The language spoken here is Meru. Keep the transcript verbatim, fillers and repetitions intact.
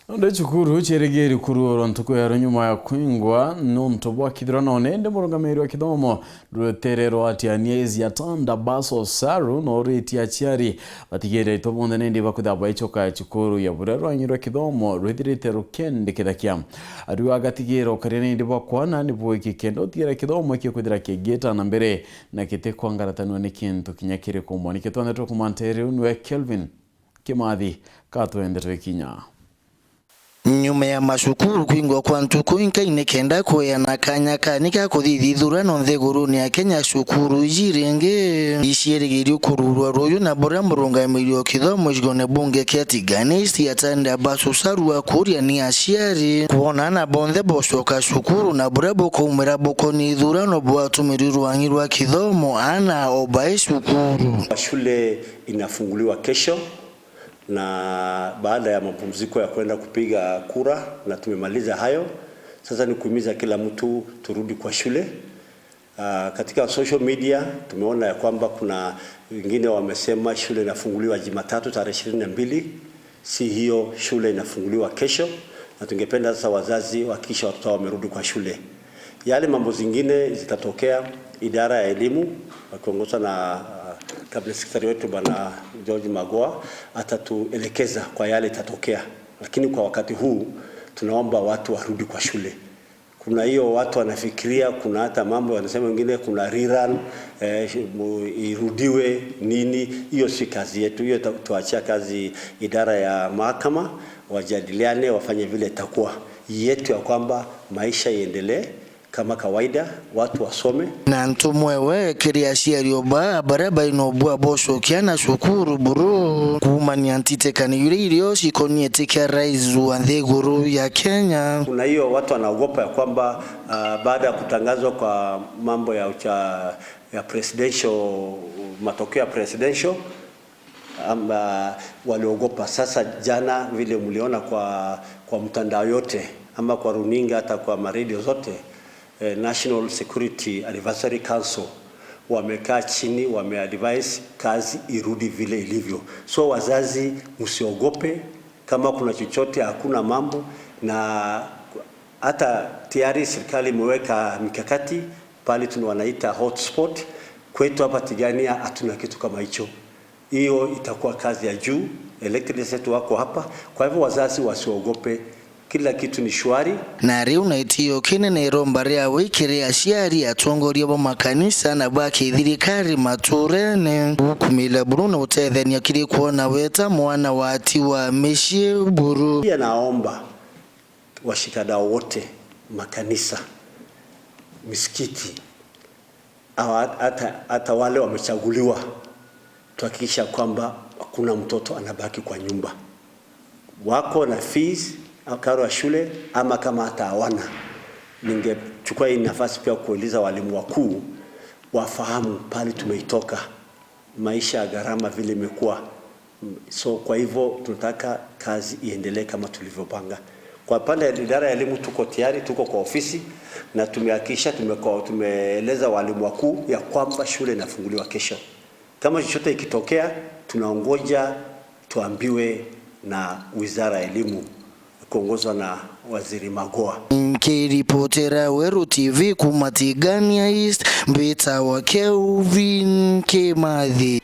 Nonde cukuru cierigiiri kuruurwa ntuku ya runyuma ya kwingwa nontu bwa kithurano, nindi murungamiri wa kithomo rutere rwa Tiania East Yatanda Baso Saru noritie aciari batigire aritwa bonthe nindi bakwithirwa baicoka cukuru ya buria rwangi rwa kithomo rwithirite rukendikithakia. Ariu agatigira ukaria nindi bakwana ni bwiki kenda utigira kithomo kikwithira kigita na mbere na gitikwangaratanua ni kintu kinya kiriku. Mwaniki twanthe twa kumante riu niwe Kelvin Kimathi, katwende twikinya. Nyuma ya macukuru kwingwa kwa ntuku inkai ni kenda kweana kanya kani ga kuthithia ithurano nthiguruni ya Kenya, cukuru iji ringi icierigiirio kururwa ruyu, na buria murungamiri wa kithomo gicigone bunge kia Tigania East Yatanda Baso Saru akuria ni aciari kwona ana bonthe bocoka cukuru na buria bukaumira bukonia ithurano bwatumirwe rwangi rwa kithomo ana o bai cukuru. Shule inafunguliwa kesho, na baada ya mapumziko ya kwenda kupiga kura, na tumemaliza hayo, sasa ni kuhimiza kila mtu turudi kwa shule. Ah, katika social media tumeona ya kwamba kuna wengine wamesema shule inafunguliwa Jumatatu tarehe ishirini na mbili. Si hiyo, shule inafunguliwa kesho, na tungependa sasa wazazi wahakikishe watoto wao wamerudi kwa shule. Yale mambo zingine zitatokea, idara ya elimu wakiongozwa na, ah, cabinet secretary wetu Bwana George Magoha atatuelekeza kwa yale itatokea, lakini kwa wakati huu tunaomba watu warudi kwa shule. Kuna hiyo watu wanafikiria, kuna hata mambo wanasema wengine kuna rerun, eh, mu-, irudiwe nini. Hiyo si kazi yetu, hiyo ta-, tuachia kazi idara ya mahakama, wajadiliane, wafanye vile itakuwa. Yetu ya kwamba maisha iendelee kama kawaida, watu wasome. Na ntumwa ewe kiri aciari o baa baria baina ubua bocokia ana cukuru buru kuumania ntitikani iria irio cikonie iti kia rais wa nthiguru ya Kenya. Kuna hiyo watu wanaogopa ya kwamba, ah, baada ya kutangazwa kwa mambo ya ucha-, ya presidential, matokeo ya presidential, ama waliogopa. Sasa jana vile mliona kwa, kwa mtandao yote, ama kwa runinga, hata kwa maredio zote, eh, National Security Advisory Council wamekaa chini, wameadvise kazi irudi vile ilivyo. So wazazi, msiogope, kama kuna chochote, hakuna mambo, na hata tayari serikali imeweka mikakati pale tuna wanaita hotspot. Kwetu hapa Tigania hatuna kitu kama hicho. Hiyo itakuwa kazi ya juu. Elected leaders wetu wako hapa, kwa hivyo wazazi wasiogope, kila kitu ni shwari. Na riu na itio kinene iromba ria wikiri aciari, atongoria ba makanisa na ba kithirikari maturene gukumila buru na utethania kiri kwona weta mwana wati wa micii buru. Pia naomba washikadau wote, makanisa, misikiti, hawa-, hata, hata wale wamechaguliwa, tuhakikisha kwamba hakuna mtoto anabaki kwa nyumba. Wako na fees, karo ya shule, ama kama hata hawana, ningechukua hii nafasi pia kuuliza walimu wakuu wafahamu pale tumeitoka, maisha ya gharama vile imekuwa. So, kwa hivyo tunataka kazi iendelee kama tulivyopanga. Kwa pande ya idara ya elimu tuko tayari, tuko kwa ofisi na tumehakikisha tumeko-, tumeeleza walimu wakuu ya kwamba shule inafunguliwa kesho. Kama chochote ikitokea, tunaongoja tuambiwe na Wizara ya Elimu kuongozwa na Waziri Magoha. Nkiripotera Weru T V kuma Tigania East, mbitawa Kelvin Kimathi.